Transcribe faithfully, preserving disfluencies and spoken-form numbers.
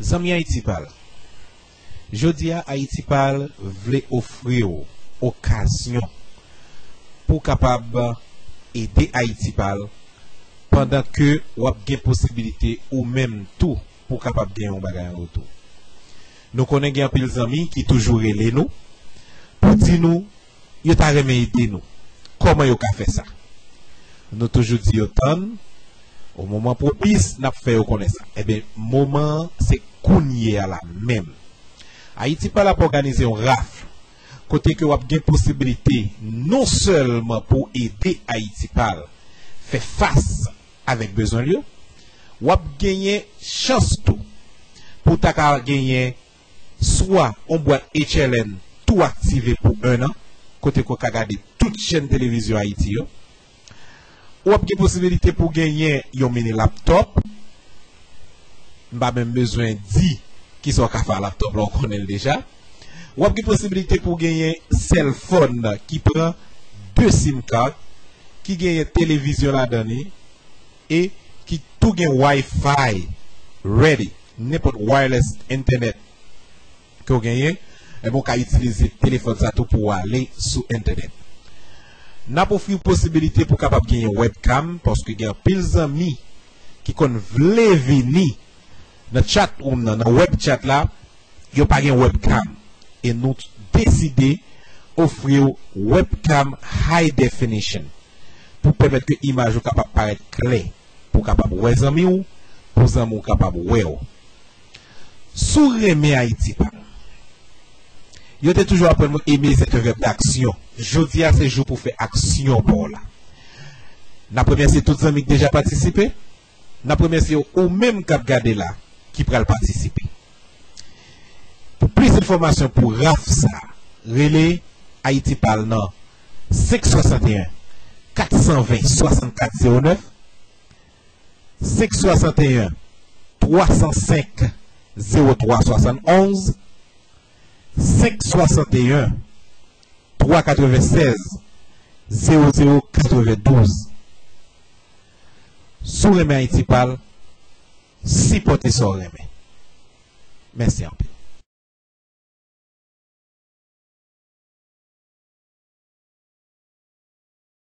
Zanmi Ayiti Pal, jodi a Ayiti Pal vle ofri w okazyon pou w kapab ede Ayiti Pal pandan ke w ap gen posibilite ou menm tou pou w kapab gen yon bagay an retou. Nou konnen gen anpil zanmi ki toujou rele nou pou di nou yo ta renmen ede nou. Kòman yo ka fè sa? Nou toujou di yo tann, o moman pwopis, n ap fè yo konnen sa. Ebyen, moman an se kounye a la menm. Ayiti Pal ap òganize yon raf kote ke w ap gen posibilite non sèlman pou ede Ayiti Pal fè fas avèk bezwen l yo, w ap genyen chans tou pou w ta ka genyen swa yon bwat H L N tou aktive pou en an, kote ke w ka gade tout chèn televizyon Ayiti yo. W ap gen posibilite pou genyen yon mini laptòp. M pa menm bezwen di kisa w ka fè a laptòp la, w konnen l deja. W ap gen posibilite pou genyen cell phone ki pran de sim card, ki genyen televizyon ladan li, e ki tou gen Wi-Fi ready, nenpòt wireless internet ke w genyen, ebyen, w ka itilize telefòn sa tou pou w ale sou entènèt. N ap ofri w posibilite pou w kapab genyen webcam, paske gen anpil zanmi ki konn vle vini nan chat room nan, nan web chat la, yo pa gen webcam. E nou deside ofri w webcam high definition pou pèmèt ke imaj ou kapab parèt klè, pou w kapab wè zanmi w, pou zanmi w kapab wè w. Si w renmen Ayiti Pal, yo te toujou aprann nou aimer c'est un verbe d'action. Jodi a se jou pou w fè aksyon pa w la. N ap remèsye tout zanmi ki deja patisipe. N ap remèsye ou menm k ap gade la, ki pral patisipe. Pou plis enfòmasyon pou raf sa, rele Ayiti Pal nan senk swasanteyen, kat san ven, swasannkat zewo nèf, senk swasanteyen, twa san senk, zewo twa swasannonz, senk swasanteyen, twa katrevensèz, zewo zewo katrevendouz. Si w renmen Ayiti Pal, sipòte sa w renmen. Mèsi anpil.